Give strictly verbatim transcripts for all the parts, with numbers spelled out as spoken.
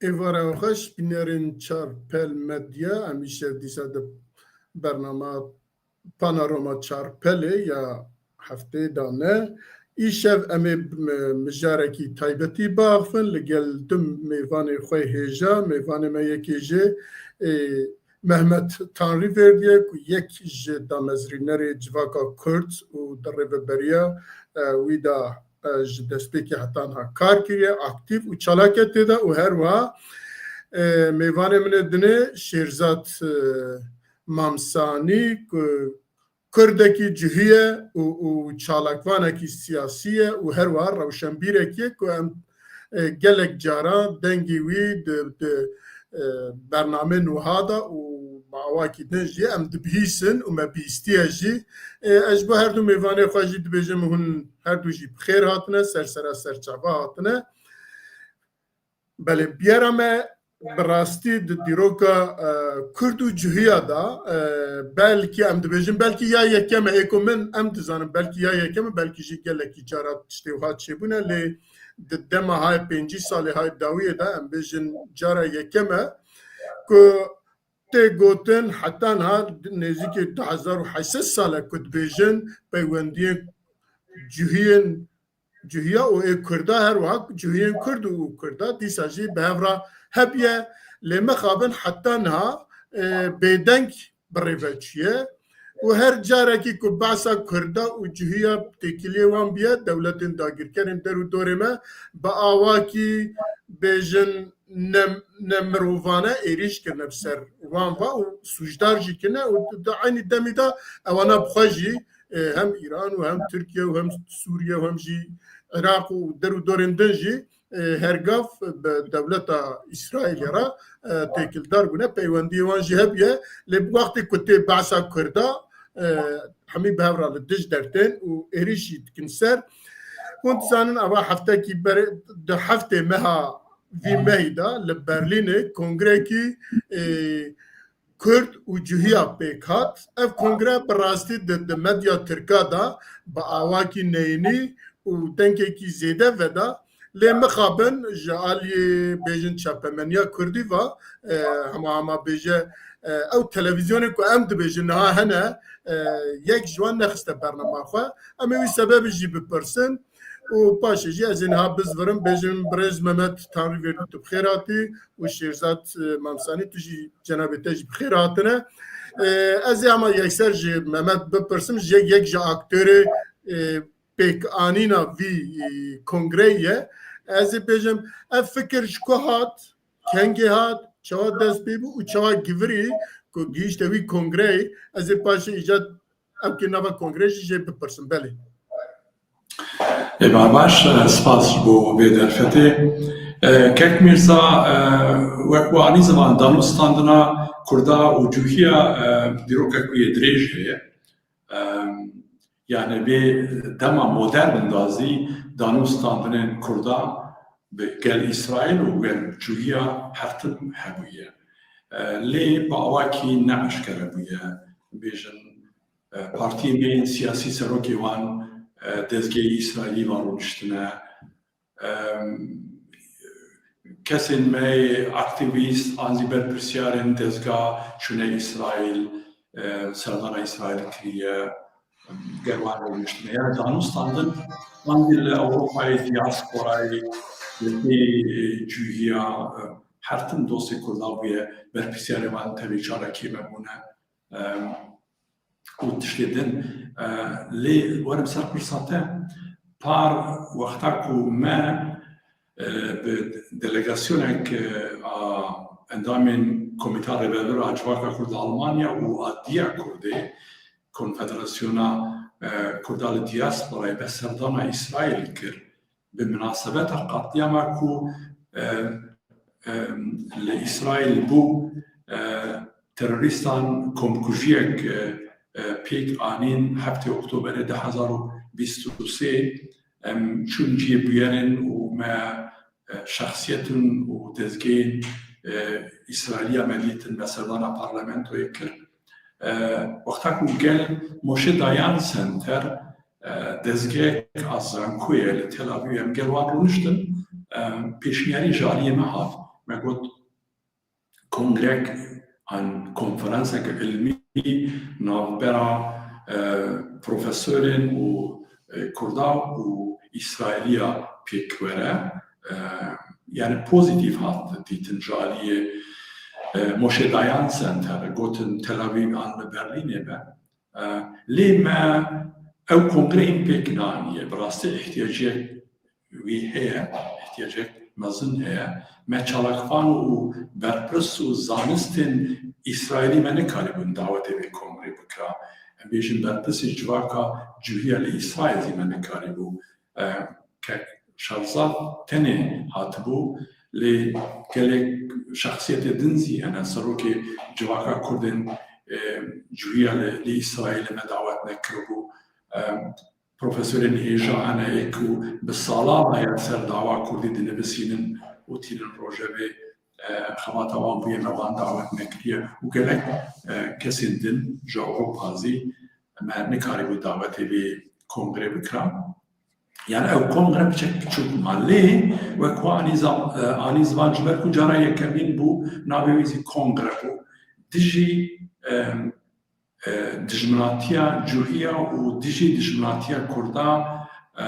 Êvara xweş, bînerên Çar Pel Medya, em îşev dîsa di bernama Panorama Çar Pelê ya hefteyê de ne. Îşev em ê, m-, mijarekî taybetî biaxivin li gel du mêvanê xwe hêja. Mêvanê me yekê jê, ê, Mehmet Tanrîverdiye ku yek ji damezrînerê civaka Kurd û di rêveberiya, e, wî de, e, ji destpêkê heta niha kar kiriye, aktîf û çalak e tê de û her wiha, e, mêvanê min ê dinê Şêrzad, e, Mamsanî ku Kurdekî cihî ye û, û çalakvanekî siyasî ye û her wiha rewşenbîrekî ye ku em, e, gelek cara dengê wî di, di, e, bernameyên wiha de û bi awakî din jî em dibihîsin û me bihîstiye jî. E, ez ji bo her du mêvanê xwe jî dibêjim hûn her du jî bi xêr hatine, ser sera serçava hatine. Belê, biyera me bi rastî di dîroka, e, Kurd û cihiya de, e, belkî em dibêjin, belkî ya yekem e, ê ku min em dizanin, belkî ya yekem e, belkî jî gelekî cara tiştê wiha çêbûne, lê di dema hay pêncî salê hay dawiyê de em bêjin cara yekem e ku tê gotin heta niha nêzîkî du hezar û heşt sed sal e ku dibêjin peywendiyên cihiyên cihiya û ê Kurda, her wiha cihiyên Kurd û Kurda dîsa jî bi hev re hebiye, lê mixabin heta niha, e, bêdeng bi rê ve çûye û her carekî ku behsa Kurda û cihiya têkiliyê wan bûye, dewletên dagirkerên der û dorê me bi awakî bêjin ne, ne mirovane êrîş kirine bi ser wan ve û sûcdar jî kirine û di eynî demî de ewana bi xwe jî, e, hem Îran û hem Tirkiye û hem Sûriye û hem jî Iraq û der û dorên din jî, e, her gav bi dewleta Îsraîlê re, e, têkildar bûne, peywendiyê wan jî hebiye. Lê bi wextê ku tê behsa Kurda, e, hemî bi hev re li dij dertên û êrîşî dikin ser. Hûn dizanin, ava heftekî berê, di heftê meha vî mehî de li Berlînê kongrekî, e, Kurd û cihiya pêk hat. Ev kongre bi rastî di, di medya tirka de bi awakî neyînî û dengekî zêde veda. Lê mixabin ji aliyê bêjin çapemeniya Kurdî ve, e, hema hema bêje, e, ew televîzyonê ku em dibêjin niha hene, e, yek ji wan nexiste bernama xwe. Em ê wî sebebê jî bipirsin. Û paşê jî ez ê niha bizvirim, bêjim birêz Mehmet Tanrîverdî tu bi xêr hatî û Şêrzad, e, Mamsanî tu jî cenabê te jî bi xêr hatine. E, ez ê hema yekser ji Mehmet bipirsim, ji yek, yek ji aktorê, e, pêkanîna vî, e, kongreyê ye. Ez ê bêjim, ev fikir ji ku hat, kengê hat, çawa dest pê bû û çawa givirî ku gihîşte wî kongreyê, ez ê paşê îca ew kê nava kongreyê jî jê bipirsim. Belê. Ê, ba-, baş, e, spas ji bo vê derfetê. E, Kek Mîrza, e, wek we anî ziman, danûstandina Kurda û cûhiya, e, dîrokek wî yê dirêj heye. E, yani vê dema modern da zî danûstandinên Kurda bi gel Îsraîl û gel cûhiya her tim hebûye. E, lê bi awakî ne eşkere bûye. Bêjin, e, partiyên me yên siyasî serokê wan, e, dezgehê Îsraîlî ve rûniştine. Em, kesên me yê aktîvîst an zî berpirsiyarên dezga çûne Îsraîl, e, serdana Îsraîl kiriye, gel wan rûniştine. Yani danûstandin an zî li Ewropayê diasporayê, li cûhiya, e, her tim dostê Kurda bûye, berpirsiyarê wan tevî çarekê me bûne. Em, û tiştê din. E, lê werim ser pirsa te, par wexta ku me, e, bi delegasyonek, e, a endamên Komîta Rêvebir a Civaka Kurd li Almanya û a Diya Kurdê, Konfederasyona, e, Kurda li Diyasporayê, be serdana Îsraîl kir. Bi minasebeta qatliyama ku, e, e, li Îsraîl bû, e, terorîstan komkujiyek, e, e, pêk anîn heftê Oktoberê du hezar û bîst û sê, em çûn cihê bûyerên û me, e, şexsiyetin û dezgehên, e, Îsraîliya me dîtin, me serdana parlamentoyê kir. E, wexta ku gel Moshe Dayan Center, e, dezgehek a zankoyê li Tel Avîv, em gel wan rûniştin, e, pêşniyarî ji aliyê me hat. me got kongrek an konferansek ilmî navbera, e, profesorên û, e, Kurda û Îsraîliya pêk were. E, yani pozîtîf hat dîtin ji aliyê, e, Moshe Dayan Center, gotin Tel Aviv an li Berlînê be. E, lê me ew kongre hîn pêk naniye. Bi rastî ihtiyaciyek wî heye, ihtiyacek mezin heye. Me çalakvan û berpirs û zanistên Îsraîlî me nekarîbûn dawetê vê kongrê bikira. Em bêjin berpirsê civaka cuhiya li Îsraîl zî me nekarîbû. E, kek Şehzad tenê hatibû, lê gelek şexsiyetê din zî hene. Serokê civaka Kurdên, e, cuhiya li, li Îsraîlê me dawet nekiribû. E, profesorên hêja hene ê ku bi salan e ya ser dawa Kurdî dinivîsînin û tînin rojevê, e, xebata wan bûye me wan dawet nekiriye û gelek, e, kesên din ji Ewropa zî me nikarîbû dawetê vê kongrê bikira. Yani ew kongre piçek piçûk ma lê wek ku anî zam-, e, anî ziman ji ber ku cara yekemîn bû, navê wî zî kongre bû. Dijî, e, e, dijminatiya cuhiya û dijî dijminatiya Kurda, e,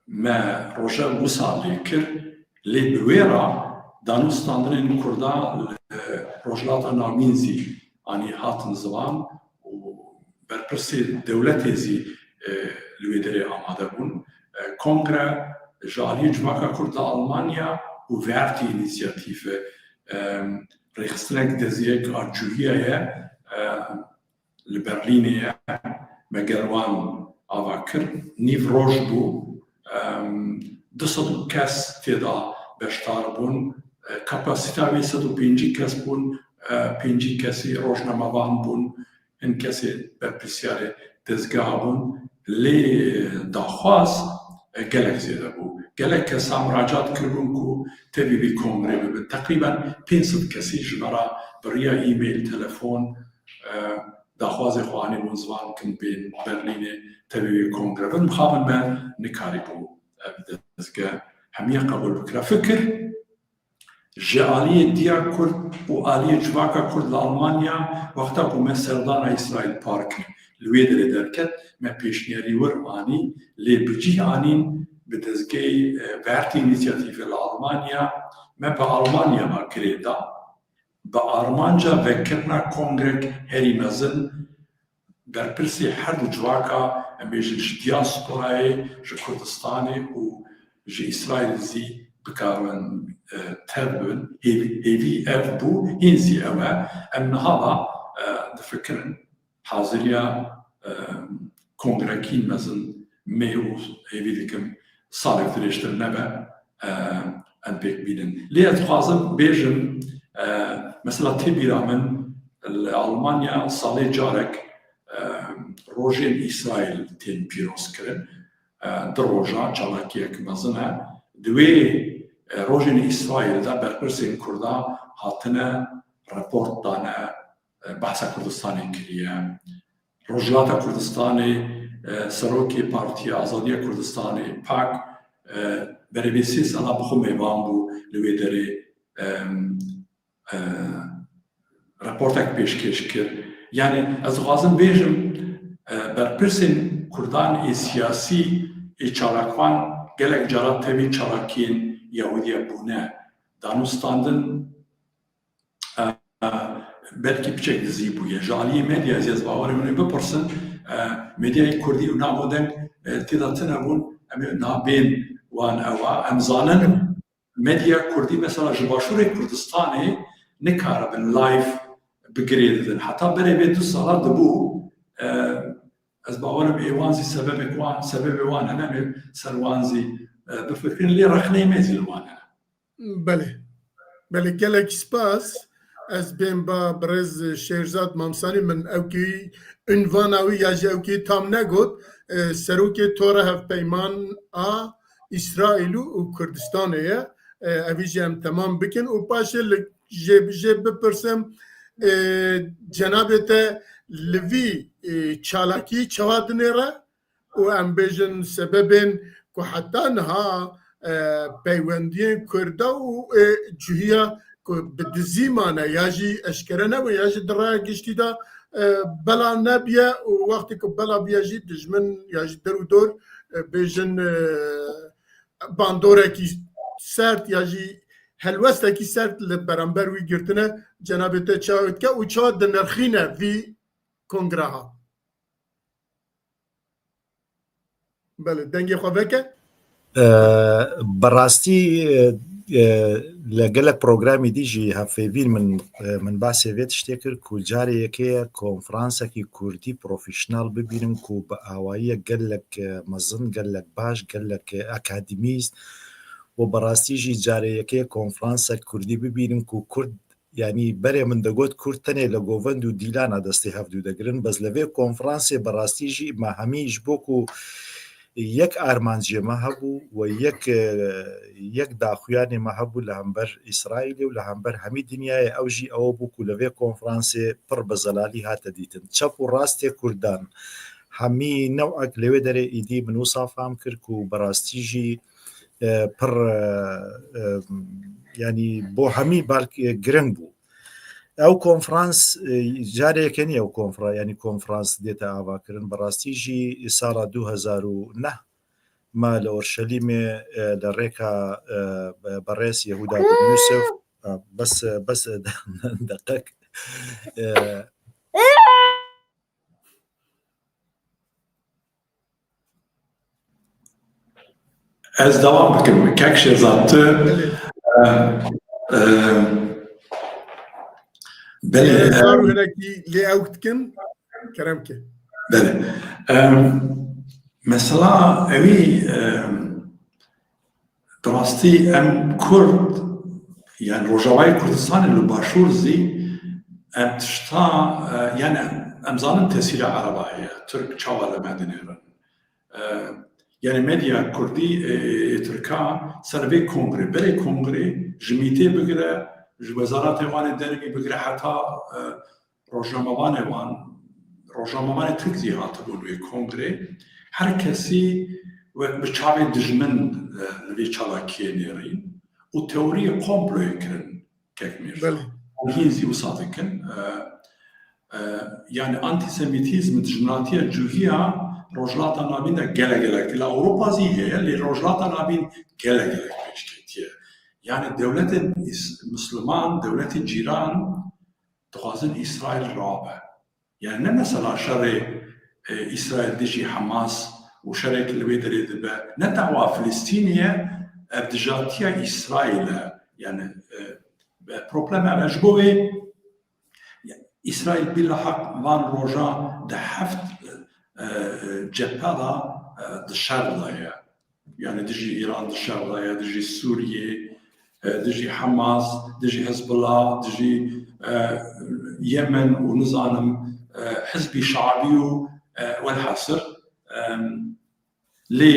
me roja wisa lê kir, lê bi wê re danûstandinên Kurda li Rojhilata Navîn zî anî hatin ziman û berpirsê dewletê zî, e, li wê derê amade bûn. E, kongre ji aliyê civaka Kurd li Almanya û Verdi Inisiyatif, e, rêxistinek deziyek a cuhiya ye, e, li Berlînê ye. Me gel wan ava kir. Nîv roj bû. Em, du sed kes tê de beşdar bûn. E, kapasîta wê sed û pêncî kes bûn. E, pêncî kesî rojnamevan bûn. Hin kesê berpirsiyarê dezgeha bûn. Lê daxwaz, e, gelek zêde bû. Gelek kesa miracat kiribûn ku tevî vî kongrê bibin. Teqrîben pênc sed kesî ji me re bi riya e-mail, telefon, e, daxwazê xwe anîbûn ziman kin bên Berlînê tevî wê kongre bin. Mixabin me nikarîbû ev dezge hemiya qebûl bikira. Fikir ji aliyê diya Kurd û aliyê civaka Kurd li Almanya, wexta ku me serdana Îsraîl par kir, li wê derê derket, me pêşniyarî wir anî, lê bi cih anîn bi dezgehê, e, Verdi Inisiyatif li Almanya, me bi Almanya ve girê da. Bi armanca vekirina kongrek herî mezin, berpirsê her du civaka, em bêjin ji diasporayê, ji Kurdistanê û ji Îsraîlê zî bikarin, e, tev bibin. Hêvî, hêvî ev bû, hîn zî ew e. Em niha da, e, difikirin haziriya, e, kongrekî mezin mê û hêvî dikim salek dirêjtir nebe, e, em pêk bînin. Lê ez dixwazim bêjim, e, mesela tê bîra min li Almanya salê carek, e, rojên Îsraîl tên pîroz kirin. E, du roja çalakiyek mezin e. Di wê, e, rojên Îsraîl de berpirsên Kurda hatine report dane, e, behsa Kurdistanê kiriye. Rojhilata Kurdistanê, e, serokê Partiya Azadiya Kurdistanê, pak, e, berê vê sê sala bi xwe mêvan bû li wê derê, em, e, raportek pêşkêş kir. Yani ez dixwazim bêjim, e, berpirsên Kurdan ê siyasî ê çalakvan gelek cara tevî çalakiyên Yahudiya bûne. Danûstandin, e, e, belkî piçek dizî bûye. Ji aliyê medyayê zî ez bawerê min ê bipirsin, e, medyayê Kurdî û navdeng, e, tê de tune bûn, em ê niha bên wan ew a. Em zanin medya Kurdî mesela ji Başûrê Kurdistanê nikaribin live bi girê didin. Heta berê vê du sala dibû, e, ez bawerim ê wan zî sebebek wan, sebebê wan hene, em ê ser wan zî, e, bifikirin, lê rexneyê me zî li wan hene. Belê. Belê, gelek spas. Ez bên ba birêz Şêrzad Mamsanî, min ewkî unvana wî ya jî ewkî tam negot. E, serokê Tora Hevpeyman a Îsraîl û, û Kurdistanê ye. E, evî jî em temam bikin û paşê li jê, jê bipirsim, e, cenabê te li vî, e, çalakî çawa dinêre? Û em bêjin sebebên ku heta niha e, peywendiyên Kurda û, e, cihîya ku bi dizî mane ya jî eşkere nebû ya jî di raya giştî de, e, bela nebiye û wextê ku bela biye jî dijmin ya jî der û dor, e, bêjin, e, bandorekî sert ya jî helwestekî sert li beramber wî girtine. Cenabê te çawa dike û çawa dinirxîne vî kongreha? Belê, dengê xwe veke. E, bi rastî, e, e, li gelek programî dî jî hevpeyvîn min, e, min behsê vê tiştê kir ku carê yekê ye konferansekî kurdî profesyonel bibînim ku bi awayiyek gelek, e, mezin, gelek baş, gelek, e, akademîst û bi rastî jî carê yekê konferansek kurdî bibînim ku kurd Yanî berê min digot, Kurd tenê li govend û dîlana destê hevdû digirin. Bes li vê konferansê bi rastî jî me hemî ji bo ku yek armancê me hebû û yek, e, yek daxuyanê me hebû li hember Îsraîlê û li hember hemî dinyayê, ew jî ew bû ku li vê konferansê pir bi zelalî hate dîtin. Çep û rastê Kurdan hemî newek li wê derê êdî min wisa fam kir ku bi rastî jî e, pir, e, e, yanî bo hemî belkî giring bû. Ew konferans, e, carê yekê niye ew konfera-, yanî konferans dête avakirin. Bi rastî jî sala du hezar û neh me li Orşelîmê, e, li rêka, e, be-, berêz Yehuda bin Yusuf, e, bes, bes, deqek, e, Ez dewam bikim. Kek Şêzad, tu, e, e, belê, e, sar û hinekî lê ew dikin, kerem ke. Belê. E, mesela ewî, e, Bi rastî em Kurd, yani Rojavayê Kurdistanê li Başûr zî em tişta, e, yani em, em zanin tesîra Ereba heye, Tirk çawa li me dinêrin. E, yani medya Kurdî, e, ê Tirka ser vê kongrê, berê kongrê ji mîtê bigire, ji wezaretê wan ê dervî bigire heta, e, rojnamevanê wan, rojnamevanê Tirk zî hatibûn wê kongrê. Her kesî wek bi çavê dijmin, e, li vê çalakiyê nêrîn û teoriyê komployê kirin kek Mîrza. Belê. Hîn zî wisa dikin. E, e, yani antisemîtîzm, dijminatiya cûhiya Rojhilata Navîn de gelek gelek. Li Ewropa zî heye, lê Rojhilata Navîn gelek gelek pêş ketiye. Yani dewletên îs-, Misliman, dewletên cîran, dixwazin Îsraîl rabe. Yani ne mesela şerê, e, Îsraîl dijî Hamas û şerek li wê derê dibe. Ne dawa Filistînê ye, ev dijatiya Îsraîl e. Yani, e, e, problem ev e. Ji bo wê, ya, Îsraîl bilheq van roja di heft, e, e, cephe de, e, di şer de ye. Yani dijî Îran di şer de ye, dijî Sûriyê, e, dijî Hamas, dijî Hizbullah, dijî, e, Yemen û nizanim, e, Hizbî Şabî û, e, welhasil, em, lê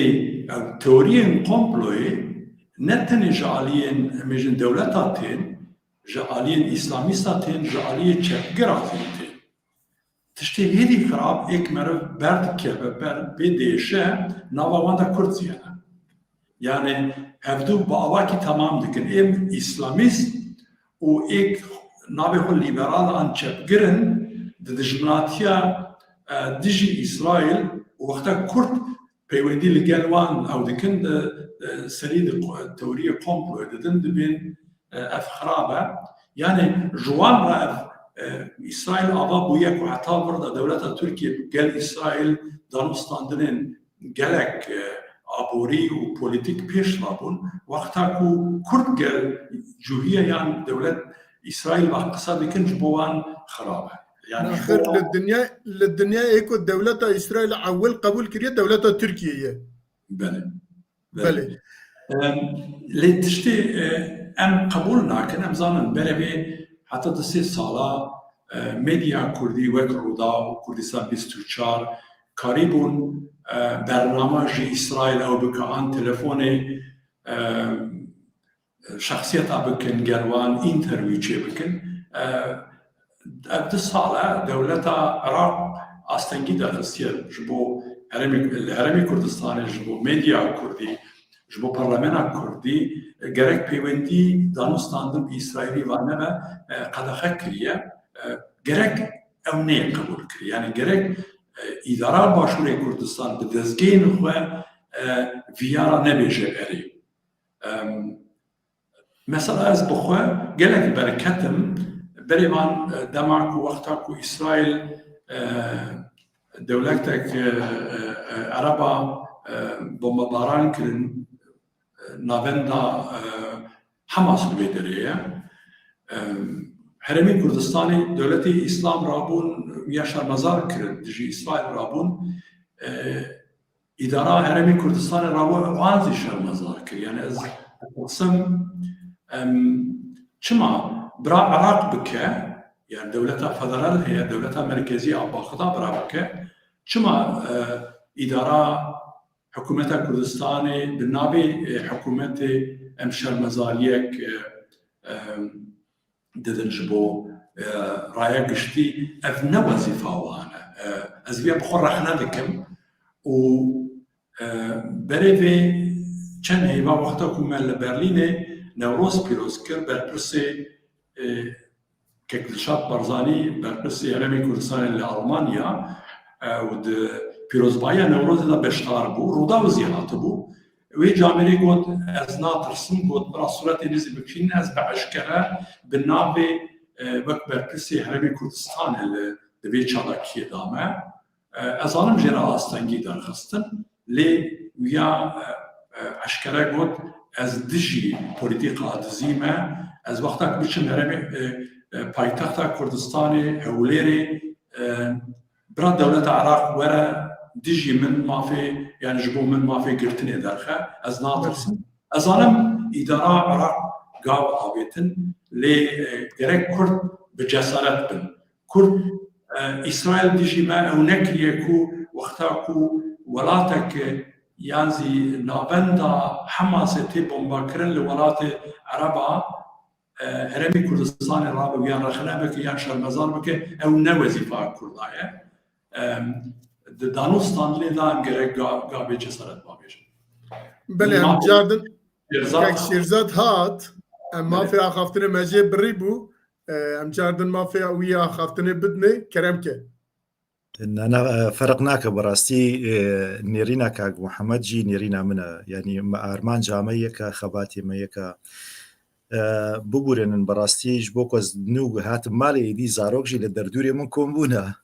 ew teoriyên komployê ne tenê ji aliyên, em bêjin, dewleta tên, ji aliyên îslamîsta tên, ji aliyê çepgira zî tên. Tiştê hêdî xirab êk meriv berdikeve ber bê dêşe, nava wan de Kurd zî hene. Yani hevdu bi avakî temam dikin. Êm îslamîst û êk navê xwe lîberal an çepgir in, di dijminatiya, e, dijî Îsraîl û wexta Kurd peywendî li gel wan ew dikin, di, e, serî di qo-, teoriyê komployê didin, dibên, e, ev xirab e. Yani ji wan re ev, e, Îsraîl ava bûye ku heta vir de dewleta Tirkiye gel Îsraîl danûstandinên gelek, e, aborî û polîtîk pêş ve bûn. Wexta ku Kurd gel cûhiye yan dewlet Îsraîl ve qise dikin, ji bo wan xirab e. Yani ji bo Axir li dinya, li dinyayê ku dewleta Îsraîl ewil qebûl kiriye, dewleta Tirkiye ye. Belê. Belê. Em, lê tiştê, e, em qebûl nakin, em zanin berevê heta du sê sala, e, medya kurdî wek Rûdaw, Kurdistan bîst û çar, karîbûn, e, bernama ji Îsraîl ew bike an telefonê, e, şexsiyeta bikin, gel wan întervîw çê bikin. E, ev du sal e dewleta Iraq astengî derxistiye ji bo herêmê, li herêmê Kurdistanê ji bo medya kurdî ji bo parlamena kurdî, e, gerek peywendî danûstandin bi Îsraîlî ve nebe, e, qedexe kiriye. E, gerek ew neyê qebûl kiriye. Yani gerek, e, îdara Başûrê Kurdistan bi dezgehên xwe, e, viya re nebêje erê. Em, mesela ez bi xwe gelek berketim. Berê van, e, dema ku wexta ku Îsraîl, e, dewletek, e, e, e, Ereba, e, bombebaran kirin, e, navenda, e, Hamas li vê derê ye. E, Herêmê Kurdistanê dewletê Îslam rabûn ya şermezar kirin, dijî Îsraîl rabûn. E, Îdara Herêmê Kurdistanê rabû wan zî şermezar kir. Yani ez dipirsim, em, çima bira Iraq bike, yani dewleta federal heye, dewleta merkezî a Baxda bira bike, çima, e, îdara hikûmeta Kurdistanê bi navê, e, hikûmetê em şermezariyek, e, e, didin ji bo, e, raya giştî, ev ne wezîfa wan e. E, ez vê bi xwe rexne dikim û, e, berê vê çend heyva wexta ku me li Berlînê Newroz pîroz kir, berpirsê, e, Kek Dilşad Barzanî, berpirsê Herêmê Kurdistanê li Almanya, e, û di pîrozbahiya Newrozê de beşdar bû. Rûdaw zî hatibû. Wê camêrê got, ez natirsim, got, bira sûretê min zî bikişînin, ez bi eşkere bi navê, e, wek berpirsê Herêmê Kurdistanê li, di vê çalakiyê de me. E, ez zanim jê re astengî derxistin, lê wiya, e, e, eşkere got, ez dijî polîtîka dizî me, ez wexta ku biçim herêmê, e, e, paytexta Kurdistanê, Hewlêrê, e, bira dewleta Iraq were dijî min mafê, yani ji bo min mafê girtinê derxe, ez natirsim. Ez zanim îdara Iraq gav avêtin, lê, e, gerek Kurd bi cesaret bin. Kurd, e, Îsraîl dijî me ew nekiriye ku wexta ku welatek, e, yan zî navenda Hamasê tê bombakirin li welatê Ereba, e, Herêmê Kurdistanê rabe û yan rexne bike yan şermezar bike, ew ne wezîfa Kurda ye. Em, di danûstandinê de em gerek ga-, gavê cesaret bavêjin. Belê, em Mafê cardin Şêrzad Kek Şêrzad hat, em mafê axaftinê me jê birî bû, e, em cardin mafê wî axaftinê bidinê, kerem ke. Na, na, e, ferq nake bi rastî, e, nêrîna kak Muhammed jî nêrîna min e. Yanî me armanca me yek e, xebatê me yek e. E, bibûrênin bi rastî ji bo ku ez nû hatim malê êdî zarok jî li derdûrê min kom bûne.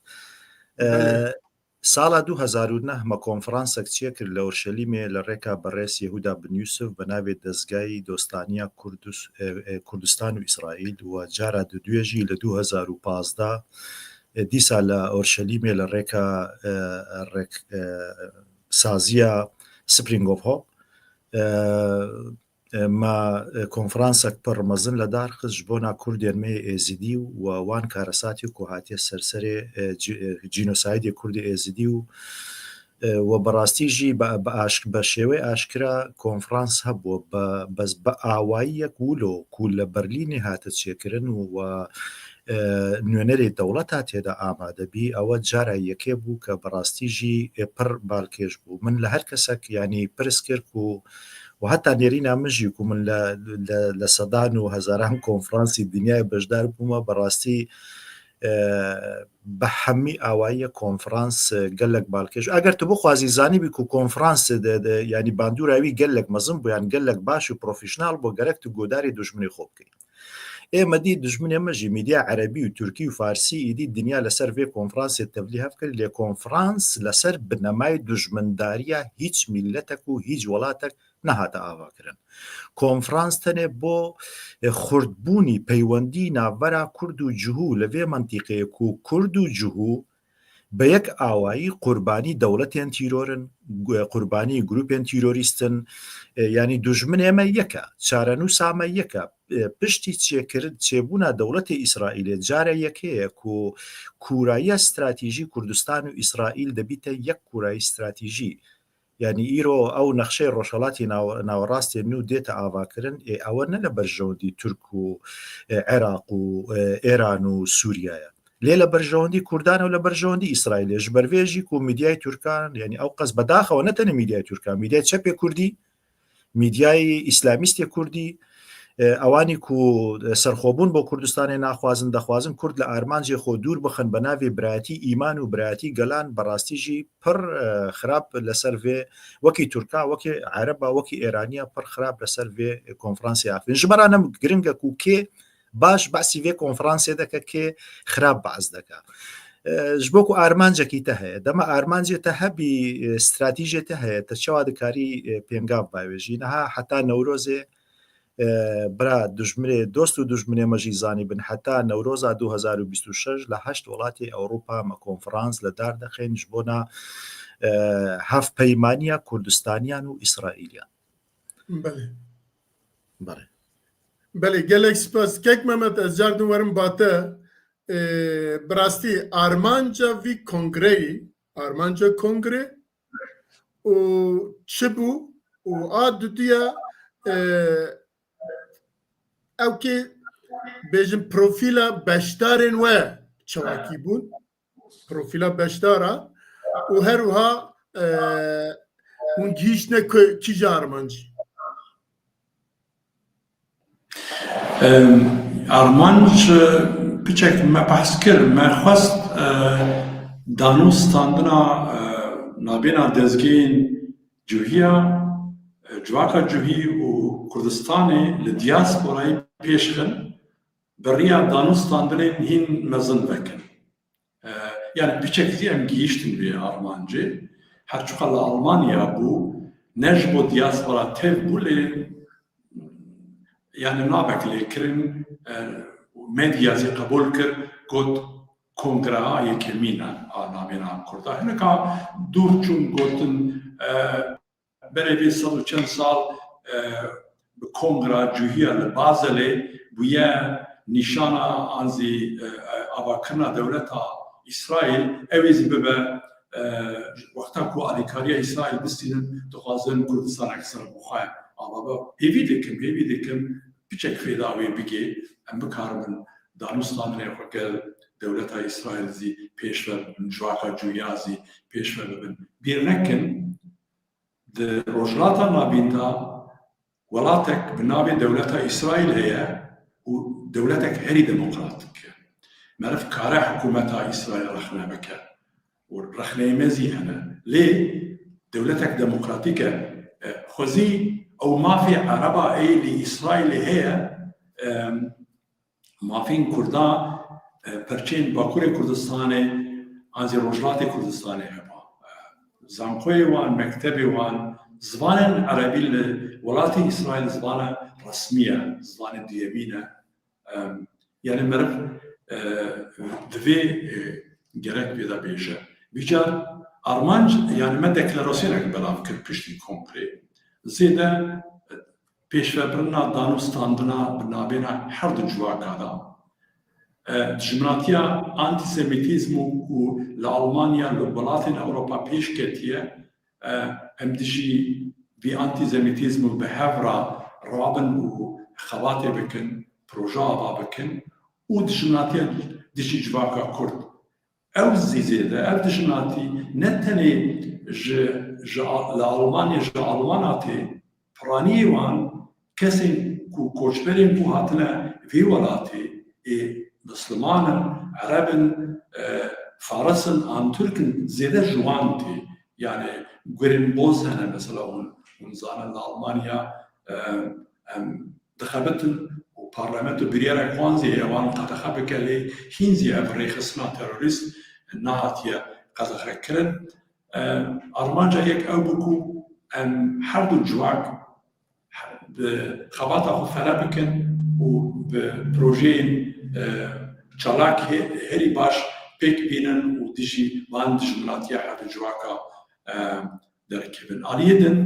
E, Belê. Sala du hezar û neh me konferansek çêkir li Orşelîmê li rêka berêz Yehuda bin Yusuf bi navê Dezgayî Dostaniya Kurdus-, e, e, Kurdistan û Îsraîl û cara diduyê jî li du hezar û pazdeh, e, dîsa li Orşelîmê li rêka, e, rêk, e, saziya Spring of Hope, e, e, me, e, konferansek pir mezin li dar xist ji bona Kurdên me yê Êzidî û wan karesatê ku hatiye ser serê, e, cî-, e, cînosaydê Kurdê Êzidî û, e, we bi rastî jî bi, bi aşk-, bi şêwê aşkira konferans hebû, bi, bes bi awayiyek wilo ku li Berlînê hate çêkirin û we, e, nûnerê dewleta tê de amade bî, ewe cara yekê bû ke bi rastî jî, e, pir balkêş bû. Min li her kesek, yanî pirs kir ku û heta nêrîna min jî ku min li, li, li sedan û hezaran konferansî dinyayê beşdar bûme, bi rastî, e, bi hemî awayî konferans, e, gelek balkêş. Eger tu bixwazî zanîbî ku konferans de, de, yanî bandûra wî gelek mezin bû, yan gelek baş û profesyonel bû, gerek tu godarê dujminê xwe bikî. Ê me dî dijminê me jî mîdya erebî û tirkî û farsî êdî dinya li ser vê konferansê tevlî hev kir, lê konferans li ser binemayê dijmindariya hîç mîletek û hîç welatek nehate avakirin. Konferans tenê bo, e, xurtbûnî peywendî navbera Kurd û Cihû li vê mentîqeyê ku Kurd û Cihû bi yek awayî qurbanî dewletên tîror in, gu-, qurbanî grûpên tîrorîst in, e, yanî dujminê me yek e, çarenûsa me yek e. E, piştî çêkirin, çêbûna dewletê Îsraîlê care yekê ye ku kûrayiya stratejî Kurdistan û Îsraîl dibîte yek kûrayî stratejî. Yanî îro ew nexşeyê Rojhelatê Naw-, Nawerastê nû dête avakirin, ê ewe ne li berjewendî Tirk û, e, Iraq û, e, Êran û Sûriye ye. Lê li berjewendî Kurdan û li berjewendî Îsraîlê. Ji ber vê jî ku mîdyayê Tirkan, yanî ew qas bedaxewe ne tenê mîdyayê Tirkan, mîdyayê çepê Kurdî, میدیای ئیسلامیستێ کوردی، ئەوانی کو سەرخۆبوون بۆ کوردستانێ ناخوازن، دەخوازن کورد لە ئارمانجێ خۆ دوور بخن بە ناوی برایەتی ئیمان و برایەتی گەلان، بەڕاستی ژی پڕ خراپ لەسەر vê، وەکی تورکا، وەکی عەرەبا، وەکی ئێرانیا، پڕ خراپ لەسەر vê کۆنفرانسێ ئافرین. ژمەرانم گرنگە کو کێ باش بەعسی vê کۆنفرانسێ دەکە، کێ خراپ بەعس دەکە. Ji bo ku armancekî te heye, dema armancê te hebî, stratîjê te heye, te çawa dikarî pêngav bavêjî? Niha heta Newrozê, bira dujminê, dost û dujminê me jî zanîbin, heta Newroza du hezar û bîst û şeş li heşt welatê Ewropa me konferans li dar dixin ji bona hevpeymaniya Kurdistaniyan û Îsraîliyan. Belê. Belê. Belê, gelek spas. Kek Mehmet, ez cardin werim ba te. Ee, bi rastî armanca vî kongreyî, armanca kongre û çi bû û a dudiya, e, ew kê bêjin profîla beşdarên we çawakî bûn? Profîla beşdara û her wiha, e, hûn gihîştine ku-, kîja armancî? Em, armanc, e, piçek me behs kir, me xwest, e, danûstandina, e, nabêna dezgehên cuhiya, e, civaka cuhî û Kurdistanê li diasporayê pêş xin, bi riya danûstandinên hîn mezin vekin. E, yani piçek zî em gihîştin vê armancê. Her çiqas li Almanya bû, ne ji bo diaspora tev bû lê, yani navek lê kirin, e, medya zî qebûl kir, got, Kongra yekemîn e a navêna Kurda. Hinek a dûr çûn gotin, e, berê vê sed û çend sal, e, bi kongra cuhiya li Bazelê bûye nîşana an zî, e, e, avakirina dewleta Îsraîl, ew ê zî bibe, e, wexta ku alîkariya Îsraîl bistînin, dixwazin Kurdistanek ser bi xwe ava be. Hêvî dikim, hêvî dikim piçek fêda wê bigê, em bikaribin danûstandinê xwe gel dewleta Îsraîl zî pêşve bibin, civaka cuhiya zî pêşve bibin. Bîr nekin, di Rojhilata Navîn de welatek bi navê dewleta Îsraîl heye û dewletek herî demokratîk e. Meriv kare hikûmeta Îsraîl rexne bike û rexneyê me zî hene. Lê dewletek demokratîk e. E, xwezî ew mafê Ereba ê li Îsraîlê heye, em, mafên Kurda, e, perçeyên Bakurê Kurdistanê an zî Rojhilatê Kurdistanê heba. E, zankoyê wan, mektebê wan, ziwanên erebî li welatê Îsraîl zivana resmî ye, ziwanê duyemîn e. Em, yani meriv, e, divê, e, gerek vê de bêje. Vîcar armanc, yani me deklarasyonek belav kir piştî kongrê. Zêde, e, pêşvebirina danûstandina bi navêna her du civaka de, e, dijminatiya antîsemîtîzm û, û li Almanya, li welatên Ewropa pêş ketiye, e, em dijî vî antîsemîtîzm û bi hev re rabin û xebatê bikin, proje ava bikin û dijminatiya dijî civaka Kurd. Ew zî zêde, ev dijminatî ne tenê ji, ji A-, li Almanya, ji Almana tê, piraniyê wan, kesên ku koçberên ku hatine vê welatê, ê misliman in, ereb in, e, faris in, an tirk in, zêde ji wan tê. Yani gurên boz hene, mesela hûn, hûn zanin li Almanya, e, em dixebitin û parlamento biryarek wan zî heye wan qedexe bike, lê hîn zî ev rêxistina terorîst nehatiye qedexekirin. E, armanca yek ew bû ku em her du civak bi xebata xwe fere bikin û bi projeyên, e, çalak hê-, herî baş pêk bînin û dijî van dijminatiya her du civaka, e, derkevin. Aliyê din,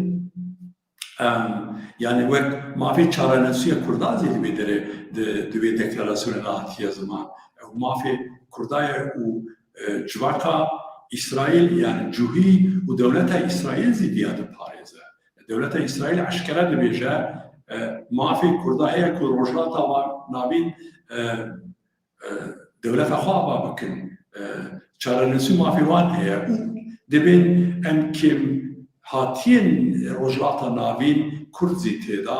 em, yani wek mafê çarenûsiya Kurdan zî di vê derê, di, di vê deklarasyonê de hatiye ziman. Ew mafê Kurda ye û, e, civaka Îsraîl, yani cuhî û dewleta Îsraîl zî diya diparêze. Dewleta Îsraîl eşkere dibêje, e, mafê Kurda heye ku Rojhilata Navîn, e, e, dewleta xwe ava bikin. E, çarenûsî mafê wan heye û dibên em kêm Qatiyên Rojhilata Navîn Kurd zî tê de,